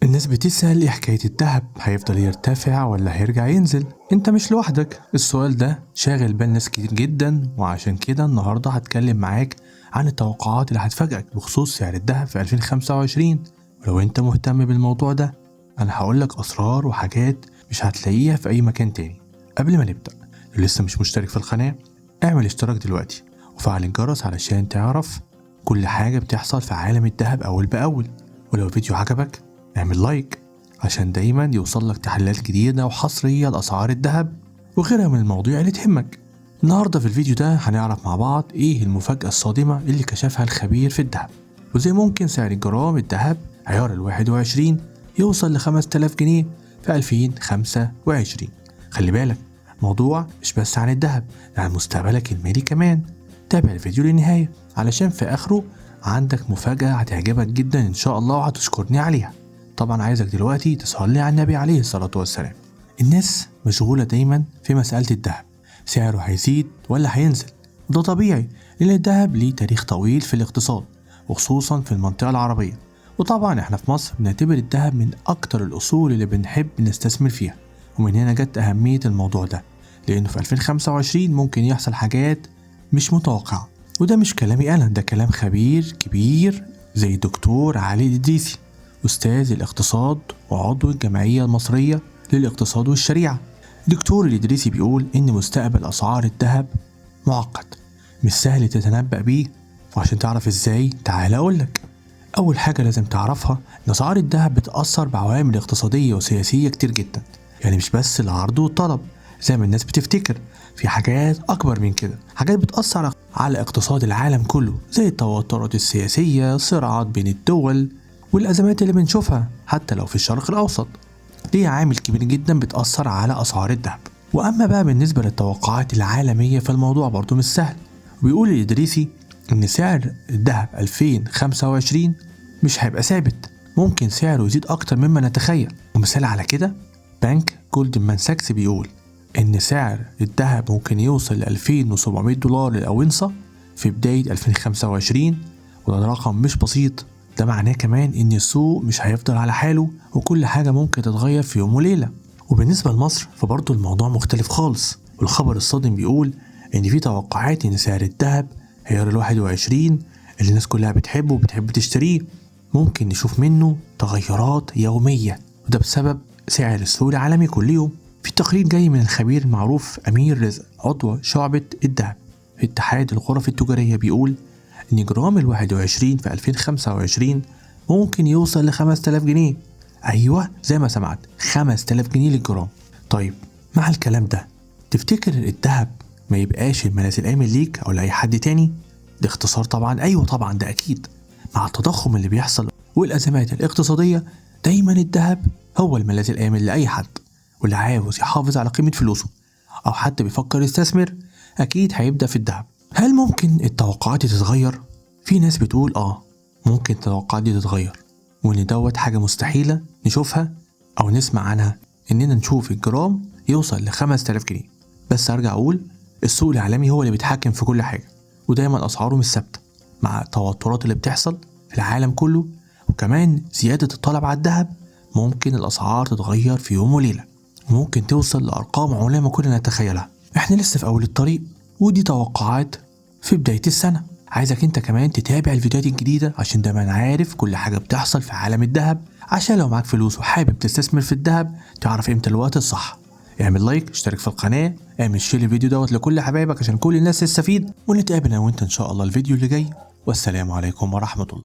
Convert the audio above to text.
الناس بتسأل ايه حكاية الذهب، هيفضل يرتفع ولا هيرجع ينزل؟ انت مش لوحدك، السؤال ده شاغل بال ناس كتير جدا، وعشان كده النهاردة هتكلم معاك عن التوقعات اللي هتفاجئك بخصوص سعر الذهب في 2025. ولو انت مهتم بالموضوع ده انا هقولك اسرار وحاجات مش هتلاقيها في اي مكان تاني. قبل ما نبدأ، لو لسه مش مشترك في القناة اعمل اشتراك دلوقتي وفعل الجرس علشان تعرف كل حاجة بتحصل في عالم الذهب أول بأول. ولو الفيديو عجبك اعمل like عشان دايما يوصلك تحليلات جديدة وحصرية لأسعار الذهب وغيرها من المواضيع اللي تهمك. النهاردة في الفيديو ده هنعرف مع بعض ايه المفاجأة الصادمة اللي كشفها الخبير في الذهب، وازاي ممكن سعر الجرام الذهب عيار 21 يوصل ل5000 جنيه في 2025. خلي بالك، موضوع مش بس عن الذهب، ده عن مستقبلك المالي كمان. تابع الفيديو للنهاية علشان في آخره عندك مفاجأة هتعجبك جدا إن شاء الله وهتشكرني عليها. طبعا عايزك دلوقتي تصلي على النبي عليه الصلاة والسلام. الناس مشغولة دايما في مسألة الذهب، سعره هيزيد ولا هينزل؟ وده طبيعي لأن الذهب ليه تاريخ طويل في الاقتصاد وخصوصا في المنطقة العربية. وطبعا احنا في مصر بنعتبر الذهب من أكتر الأصول اللي بنحب نستثمر فيها، ومن هنا جت أهمية الموضوع ده، لأنه في 2025 ممكن يحصل حاجات مش متوقعة. وده مش كلامي أنا، ده كلام خبير كبير زي الدكتور علي الإدريسي، أستاذ الاقتصاد وعضو الجمعية المصرية للاقتصاد والشريعة. دكتور الإدريسي بيقول إن مستقبل أسعار الذهب معقد، مش سهل تتنبأ بيه، وعشان تعرف إزاي تعال أقولك. أول حاجة لازم تعرفها إن أسعار الذهب بتأثر بعوامل اقتصادية وسياسية كتير جدا، يعني مش بس العرض والطلب زي ما الناس بتفتكر، في حاجات أكبر من كده، حاجات بتأثر على اقتصاد العالم كله زي التوترات السياسية، الصراعات بين الدول، والأزمات اللي بنشوفها حتى لو في الشرق الأوسط. دي عامل كبير جدا بتأثر على أسعار الذهب. وأما بقى بالنسبة للتوقعات العالمية فالموضوع برضو مش سهل. وبيقول الإدريسي إن سعر الذهب 2025 مش هيبقى ثابت، ممكن سعره يزيد أكتر مما نتخيل. ومثال على كده بنك جولدمان ساكس بيقول إن سعر الذهب ممكن يوصل ل 2700 دولار للأونصة في بداية 2025، وده رقم مش بسيط. ده معناه كمان إن السوق مش هيفضل على حاله وكل حاجة ممكن تتغير في يوم وليلة. وبالنسبة لمصر فبرضه الموضوع مختلف خالص، والخبر الصادم بيقول إن في توقعات إن سعر الذهب عيار 21 اللي الناس كلها بتحبه وبتحب تشتريه ممكن نشوف منه تغيرات يومية، وده بسبب سعر السوق العالمي كل يوم. في تقرير جاي من الخبير المعروف أمير رزق عضو شعبة الذهب في اتحاد الغرف التجارية بيقول إن جرام 21 في 2025 ممكن يوصل ل5000 جنيه. أيوة زي ما سمعت، 5000 جنيه للجرام. طيب مع الكلام ده تفتكر الذهب ما يبقاش الملاذ الآمن ليك أو لأي حد تاني؟ باختصار طبعا أيوة طبعا ده أكيد. مع التضخم اللي بيحصل والأزمات الاقتصادية دايما الذهب هو الملاذ الآمن لأي حد، واللي عاوز يحافظ على قيمة فلوسه أو حتى بيفكر يستثمر أكيد هيبدأ في الذهب. هل ممكن التوقعات تتغير؟ في ناس بتقول ممكن التوقعات دي تتغير، وإن دوت حاجة مستحيلة نشوفها أو نسمع عنها، إننا نشوف الجرام يوصل ل5000 جنيه. بس أرجع أقول السوق العالمي هو اللي بيتحكم في كل حاجة، ودايما أسعاره مش ثابتة مع التوترات اللي بتحصل في العالم كله، وكمان زيادة الطلب على الذهب ممكن الأسعار تتغير في يوم وليلة، وممكن توصل لأرقام عمرنا ما كنا نتخيلها. احنا لسه في أول الطريق، ودي توقعات في بداية السنة. عايزك انت كمان تتابع الفيديوهات الجديدة عشان دايما عارف كل حاجة بتحصل في عالم الذهب، عشان لو معاك فلوس وحابب تستثمر في الذهب تعرف امتى الوقت الصح. اعمل like، اشترك في القناة، اعمل share الفيديو دوت لكل حبايبك عشان كل الناس تستفيد، ونتقابل انا وانت ان شاء الله الفيديو اللي جاي. والسلام عليكم ورحمة الله.